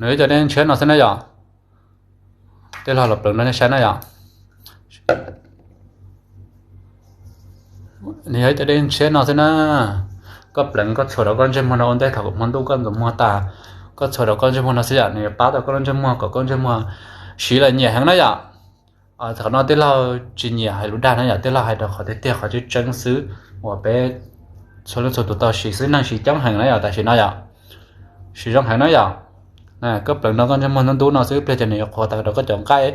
Nws yog ib co dej ntshiab no xwb na yom. Tej laug los pleev rau nej saib na yom. Nws yog ib co dej ntshiab no xwb na. Koj pleev koj txhuam rau koj ntsej muag no ua ntej thaum hmo ntuj koj ntxuav muag tas, koj txhuam rau koj ntsej muag no xwb yom, nws yuav pab tau koj lub ntsej muag kom koj ntsej muag siv lawm nyiam heev na yom. Qhov no tej laug tsis nyiam hais lus dag na yom, tej laug hais rau qhov tiag tiag qhov tseeb tseeb xwb uas peb txhua leej txhua tus tau siv xwb, neeg siv coob heev na yom tam sim no yom. Siv zoo heev na yom. Koj pleev rau koj ntsej muag ntub ntub no xwb, ib pliag ces nws yuav qhuav tas rau koj cov nqaij.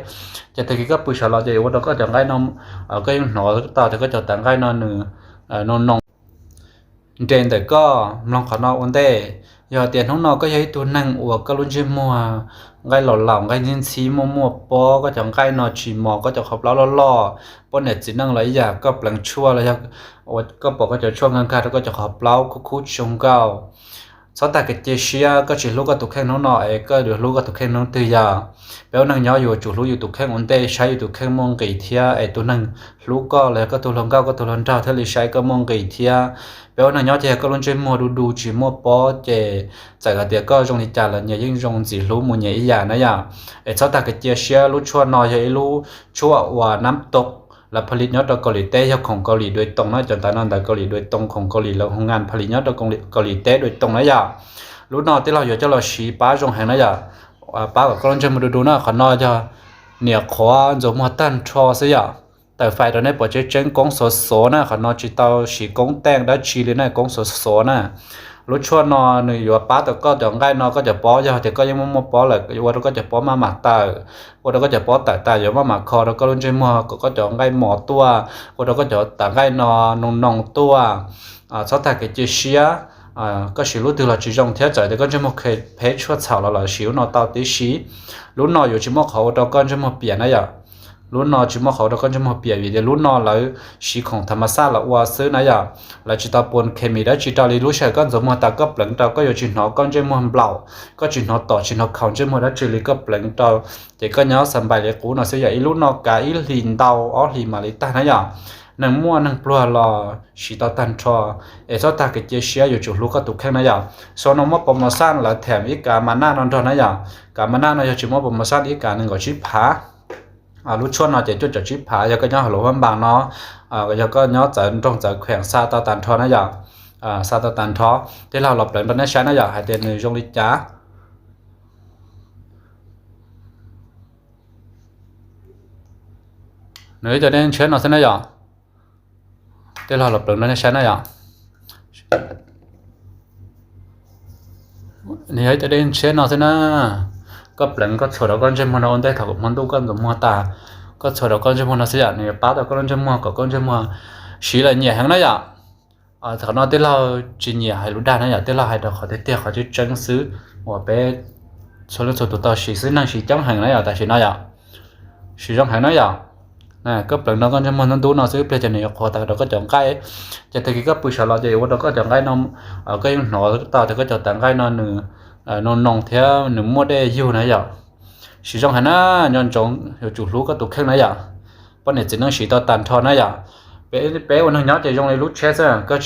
Ces tag kis koj pw saum los ces yuav ua rau koj cov nqaij no, koj yeej hnov tau tias koj cov tas nqaij no nws noo noo nres ntawm koj. Mloog qhov no ua ntej, yog tias hnub no koj yog ib tug neeg uas koj lub ntsej muag nqaij laus laus nqaij ntxhib ntxhib muaj muaj pob, koj cov nqaij no tsis mos, koj cov qhov plaub loj loj, poj niam txiv neej los ib yam, koj pleev tshuaj los yog koj pom koj cov tshuaj nkag nkag rau koj cov qhov plaub khub khub tsis zoo nkauj, txhob tag kev cia siab. Koj tsis hlub koj tus kheej hnub no es koj yuav hlub koj tus kheej hnub twg yom? Peb ua neeg nyob yuav tsum hlub yus tus kheej ua ntej, saib yus tus kheej muaj nqis thiab es tus neeg hlub koj los yog koj tus hluas nkauj koj tus hluas nraug thiaj li saib koj muaj nqis thiab. Peb ua neeg nyob ces yog koj lub ntsej muag du du tsis muaj pob ces txawm hais tias koj zoo li cas los nyias yeej zoo ntxim hlub mus nyias ib yam na yom. Es txhob tag kev cia siab, lub tshuaj no yog ib lub tshuaj uas nab toom lawv pha li nyob rau Kaus Lim teb, yog khoom Kaus Lim dua toom na, cov ntawv no ntawv Kaus Lim dua toom, khoom Kaus Lim lawv hu ngan pha li nyob rau Kaus Lim teb dua toom na yom. Lub no tej laug yuav coj los siv pab zoo heev na yom. Pab kom koj lub ntsej muag du du na, qhov no yog niam qhuav ntxuav muag tag nrho xwb yom. Tawm fais rau nej pom tseeb tseeb, koob xov xov na, qhov no tsis tau siv koob teej dab tsi li na, koob xov xov na. Lub tshuaj no nws yuav pab tau koj cov nqaij no, koj cov pob yog tias koj yeej muaj muaj pob lawm yuav ua rau koj cov pob maj mam tawm, ua rau koj cov pob tawm tas yuav maj mam kho rau koj lub ntsej muag kom koj cov nqaij mos tuaj, ua rau koj cov tas nqaij no noo noo tuaj. Txhob tag kev cia siab. Koj siv lub twg los tsis zoo thiab, txawm tias koj ntsej muag phem tshuaj txhaum los lawm siv lub no tau tib si. Lub no yuav tsis muaj qhov ua rau koj ntsej muag piam na yom. Lub no tsis muaj qhov ua rau koj ntsej muag piam vim tias lub no lawv siv khoom tham mas xaj los ua xwb na yom. Lawv tsis tau pua khes mis dab tsi rau li. Lub sij hawm koj ntxuav muag tas koj pleev rau koj yuav tsis hnov koj ntsej muag nplaum, koj tsis hnov tom tsis hnov khaus ntsej muag dab tsi li, koj pleev rau ces koj nyob xa npais li qub no xwb yom. Ib lub no kav ib hlis ntau ob hlis mam li tag na yom. Neeg muaj neeg pluag los siv tau tag nrho. Es txhob tag kev cia siab, yuav tsum hlub koj tus kheej na yom. Sau no muab pov mos xaj lawv them ib kav mas naj no nrog na yom. Kav mas naj no yog tsis muab pov mos xaj ib kav nees nkaum tsib phav. Lub tshuaj no ces cuaj caum tsib phav, yog koj nyob hauv lub hab npas no, yog koj nyob txawv nroog txawv kheem xa tau tag nrho na yom. Xa tau tag nrho. Tej laug los pleev rau nej saib na yom hais tias nws zoo li cas. Nws ib co dej ntshiab no xwb na yom. Tej laug los pleev rau nej saib na yom. Nws yog ib co dej ntshiab no xwb na. Koj pleev koj txhuam rau koj ntsej muag no ua ntej thaum hmo ntuj koj ntxuav muag tas, koj txhuam rau koj ntsej muag no xwb yom, nws yuav pab tau koj lub ntsej muag kom koj ntsej muag siv lawm nyiam heev na yom. Qhov no tej laug tsis nyiam hais lus dag na yom, tej laug hais rau qhov tiag tiag qhov tseeb tseeb xwb uas peb txhua leej txhua tus tau siv xwb, neeg siv coob heev na yom tam sim no yom. Siv zoo heev na yom. Koj pleev rau koj ntsej muag ntub ntub no xwb, ib pliag ces nws yuav qhuav tas rau koj cov nqaij. Ces tag kis koj pw saum los ces yuav ua rau koj cov nqaij no, koj yeej hnov tau tias koj cov tas nqaij no nws noo noo thiab nws muaj dej yug na yom. Siv zoo heev na, nco ntsoov yuav tsum hlub koj tus kheej na yom. Poj niam txiv neej siv tau tag nrho na yom. Peb ua neeg nyob ces zoo li lub tsheb xwb, koj tsis